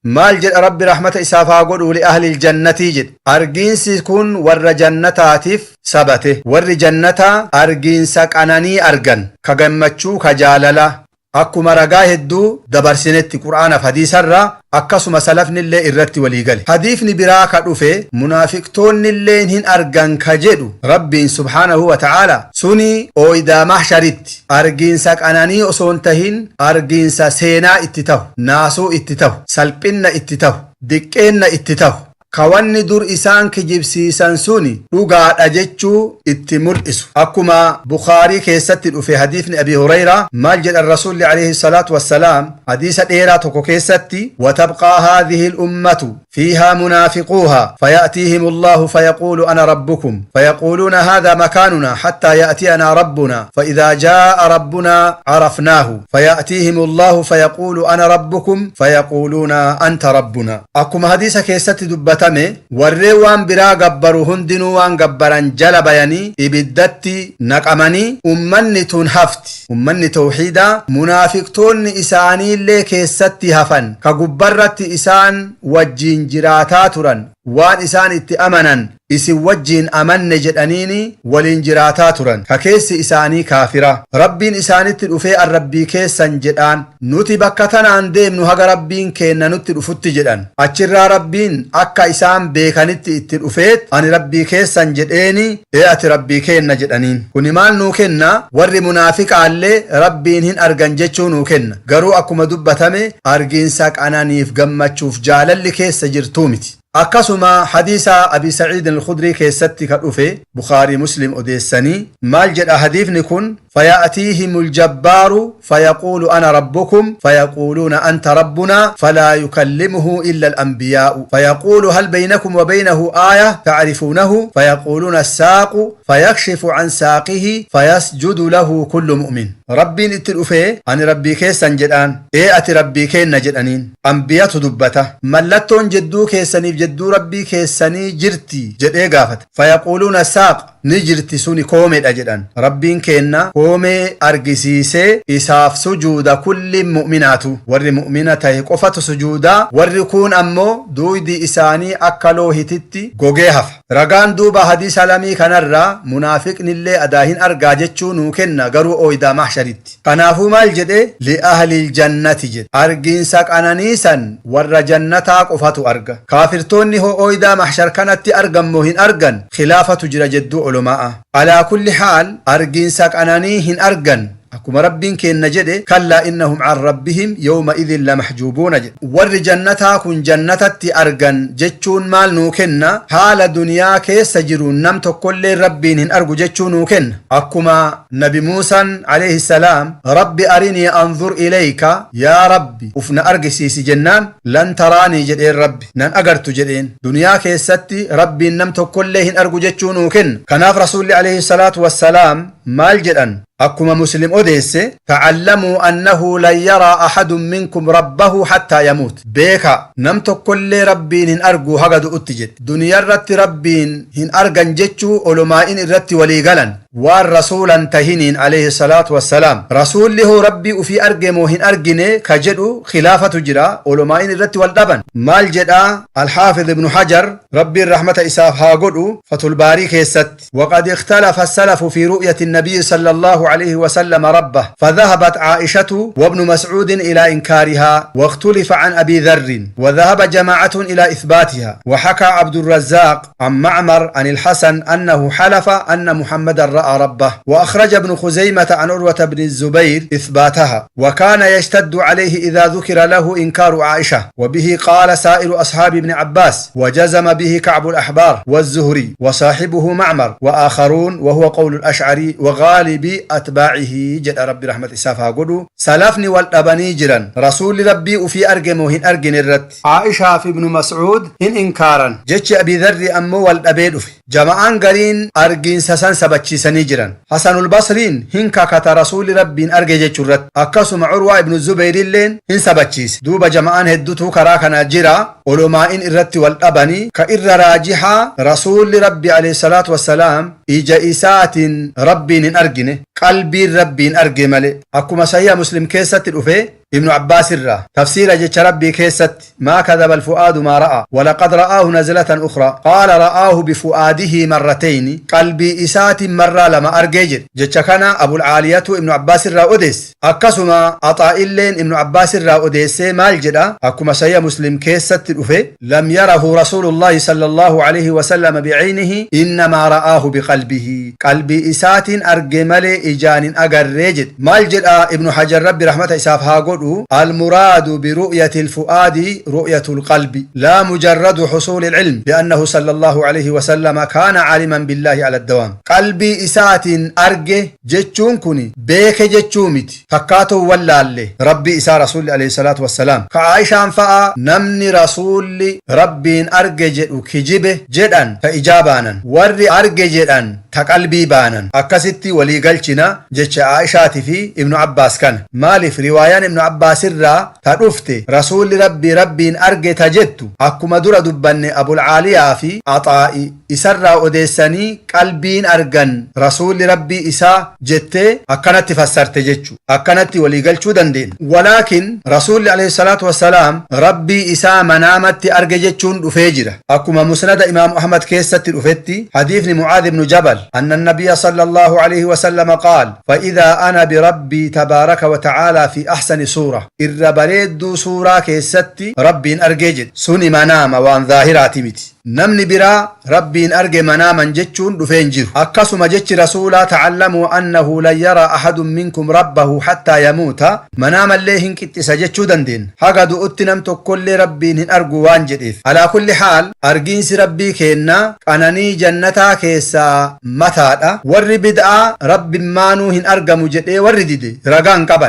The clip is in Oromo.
Maal jedha Rabbi rahmata isaaf haa godhu? Li'ahli jannati jedhe. Argiinsi kun warra jannataatiif sabate. Warri jannataa argiinsa qananii argan, ka gammachuu, ka jaalalaa. Akkuma ragaa hedduu dabarsinetti Qur'aanaaf hadiisarraa, akkasuma salafnillee irratti walii gale. Hadiifni biraa ka dhufe munaafiqtoonnilleen hin argan ka jedhu Rabbiin subhaanahu wa ta'aala, suni ooydaa mahsharitti argiinsa qananii osoo hin tahin, argiinsa seenaa itti tahu, naasuu itti tahu, salphinna itti tahu, diqqeenna itti tahu, ka wanni dur isaan kijibsiisan suni dhugaadha jechuu itti mul'isu. Akkuma Bukaarii keessatti dhufe hadiifni Abi Hurayraa, maal jedhan Rasuulli alayhi salaatu wassalaam hadiisa dheeraa tokko keessatti? وتبقى هذه الأمة فيها منافقوها، فيأتيهم الله فيقول: أنا ربكم. فيقولون: هذا مكاننا حتى يأتينا ربنا، فإذا جاء ربنا عرفناه. فيأتيهم الله فيقول: أنا ربكم. فيقولون: أنت ربنا. Akkuma hadiisa keessatti dubbatame, warreen waan biraa gabbaru hundinuu waan gabbaran jala bayanii ibiddatti naqamanii, ummanni tun hafti. Ummanni tawxiidaa munaafiqtoonni isaaniillee keessatti hafan, ka gubbarratti isaan wajjiin jiraataa turan, waan isaan itti amanan isin wajjiin amanne jedhaniini waliin jiraataa turan, ka keessi isaanii kaafira. Rabbiin isaanitti dhufee an Rabbii keessan jedhaan. Nuti bakka tanaan deemnu haga Rabbiin keenna nutti dhufutti jedhan. Achirraa Rabbiin akka isaan beekanitti itti dhufeet ani Rabbii keessan jedheeni, ee ati Rabbii keenna jedhaniin. Kuni maal nuu kenna? Warri munaafiqaallee Rabbiin hin argan jechuu nuu kenna. Garuu akkuma dubbatame argiinsa qananiif gammachuuf jaalalli keessa jirtuu miti. Akkasuma hadiisa Abi Saciid Alkhudrii keessatti ka dhufe, Bukaarii Muslim odeessanii, maal jedha hadiifni kun? فيأتيهم الجبار فيقول: أنا ربكم. فيقولون: أنت ربنا. فلا يكلمه إلا الأنبياء. فيقول: هل بينكم وبينه آية تعرفونه؟ فيقولون: الساق. فيكشف عن ساقه فيسجد له كل مؤمن. Rabbiin itti dhufee ani Rabbii keessan jedhaan. Ee ati Rabbii keenna jedhaniin. Ambiyatu dubbata. Mallattoon jedduu keessaniif jedduu Rabbii keessanii jirti jedhee gaafate. فيقولون الساق, ni jirti, suni koomedha jedhan. Rabbiin keenna koomee argisiisee isaaf sujuuda kulli mu'minaatu. Warri mu'mina tahe qofatu sujuudaa, warri kuun ammoo duuydi isaanii akka loohititti gogee hafa. Ragaan duuba hadiisa lamii kanarraa munaafiqnillee adaa hin argaa jechuu nuu kenna, garuu ooydaa mahsharitti. Kanaafuu maal jedhe? لأهل الجنة jedhe. Argiinsa qananiisan warra jannataa qofatu arga. Kaafirtoonni hoo ooydaa mahshar kanatti argammoo hin argan? Khilaafatu jira jedduu uluma'a. على كل حال argiinsa qananii hin argan, akkuma Rabbiin keenna jedhe: كلا إنهم عن ربهم يومئذ لمحجوبون jedhe. Warri jannataa kun jannatatti argan jechuun maal nuu kenna? Haala duniyaa keessa jiru nam tokkollee Rabbiin hin argu jechuu nuu kenna. Akkuma Nabi Muusaan alayhi salaam: رب أرني أنظر إليك, yaa Rabbi uf na argisiisi jennaan, لن تراني jedheen. Rabbi nan agartu jedheen. Duniyaa keessatti Rabbiin nam tokkollee hin argu jechuu nuu kenna. Kanaaf Rasuulli alayhi salaatu wassalaam maal jedhan? Akkuma Muslim odeesse: تعلموا أنه لن يرى أحد منكم ربه حتى يموت. Beeka, nam tokkollee Rabbiin hin argu haga du'utti jedhe. Duniyaarratti Rabbiin hin argan jechuu olumaa'in irratti walii galan, waan rasuulan tahiniin alayhi salaatu wassalaam. Rasuulli hoo Rabbii ufii arge moo hin argine ka jedhu khilaafatu jira, olumaa'in irratti wal dhaban. Maal jedhaa Alxaafid Ibnu Hajar, Rabbiin rahmata isaaf haa godhu, Fatulbaarii keessatti? وقد اختلف السلف في رؤية النبي صلى الله عليه وسلم ربه، فذهبت عائشة وابن مسعود إلى إنكارها، واختلف عن أبي ذر، وذهب جماعة إلى إثباتها. وحكى عبد الرزاق عن معمر عن الحسن أنه حلف أن محمدا رأى ربه. وأخرج ابن خزيمة عن عروة بن الزبير إثباتها، وكان يشتد عليه إذا ذكر له إنكار عائشة. وبه قال سائر أصحاب ابن عباس، وجزم به كعب الأحبار والزهري وصاحبه معمر وآخرون، وهو قول الأشعري وغالب أتباعه jedha. Rabbi rahmat isaaf haa godhu. Salafni wal dhabanii jiran Rasuulli Rabbii ufii arge moo hin argine irratti. Aa'ishaa fi Ibnu Mas'uud hin inkaaran. Jechi Abi Dharri ammoo wal dhabee dhufe. Jama'aan gariin argiinsa san sabachiisanii jiran. Hasanul Basriin hin kakata Rasuulli Rabbiin arge jechuu irratti. Akkasuma Curwaa Ibnu Zubayrilleen hin sabachiise. Duuba jama'aan hedduutu karaa kana jira. Olomaa'in irratti wal dhabanii, ka irra raajihaa Rasuulli Rabbi alayhi salaatu wassalaam ija isaatiin Rabbiin hin argine, qalbiin Rabbiin arge malee. Akkuma Sahiha Muslim keessatti dhufe Ibnu Abbaas irraa tafsiira jecha Rabbii keessatti: ما كذب الفؤاد ما رأى ولقد رآه نزلة أخرى قال رآه بفؤاده مرتين. Qalbii isaatiin marraa lama argee jedhe. Jecha kana Abul Caaliyatu Ibnu Abbaas irraa odeesse. Akkasuma Axaa'illeen Ibnu Abbaas irraa odeessee maal jedha? Akkuma Sahiha Muslim keessatti dhufe: لم يره رسول الله صلى الله عليه وسلم بعينه، إنما رآه بقلبه. Qalbii isaatiin arge malee ijaan hin agarree jedhe. Maal jedha Ibnu Hajar, Rabbi rahmata isaaf haa godhu? المراد برؤية الفؤاد رؤية القلب لا مجرد حصول العلم، لأنه صلى الله عليه وسلم كان عالما بالله على الدوام. Qalbii isaatiin arge jechuun kun beeke jechuu miti, fakkaatoo wallaalle Rabbi isaa Rasuulli عليه الصلاة والسلام. Ka Aishaan fa'a namni Rasuulli Rabbiin arge jedhu kijibe jedhan ta ijaa baanan, warri arge jedhan ta qalbii baanan. Akkasitti walii galchina jecha Aishaati fi Ibnu Abbaas kana. Maaliif? Riwaayaan Ibnu Abbaas irraa ta dhufte Rasuulli Rabbii Rabbiin arge ta jettu, akkuma dura dubbanne, Abulcaaliyaa fi Axaa'i isarraa odeessanii qalbiin argan Rasuulli Rabbii isaa jettee akkanatti fassarte jechu. Akkanatti walii galchuu dandeenya. Walaakin Rasuulli عليه الصلاة والسلام Rabbii isaa manaamatti arge jechuun dhufee jira. Akkuma Musnada Imaamu Ahmad keessatti dhufetti, hadiifni Mucaadh ibnu Jabal: أن النبي صلى الله عليه وسلم قال: فإذا أنا بربي تبارك وتعالى في أحسن صورة. Irra bareedduu suuraa keessatti Rabbiin argee jedhe. Suni manaama, waan zaahiraati miti. Namni biraa Rabbiin arge manaaman jechuun dhufeen jiru. Akkasuma jechi Rasuulaa: تعلموا أنه لن يرى أحد منكم ربه حتى يموت, manaamallee hin qixxisa jechuu dandeenya, haga du'utti nam tokkollee Rabbiin hin argu waan jedheef. على كل حال, argiinsi Rabbii keenna qananii jannataa keessaa mataadha. Warri bid'aa Rabbimmaanuu hin argamu jedhee warri dide ragaan qaban.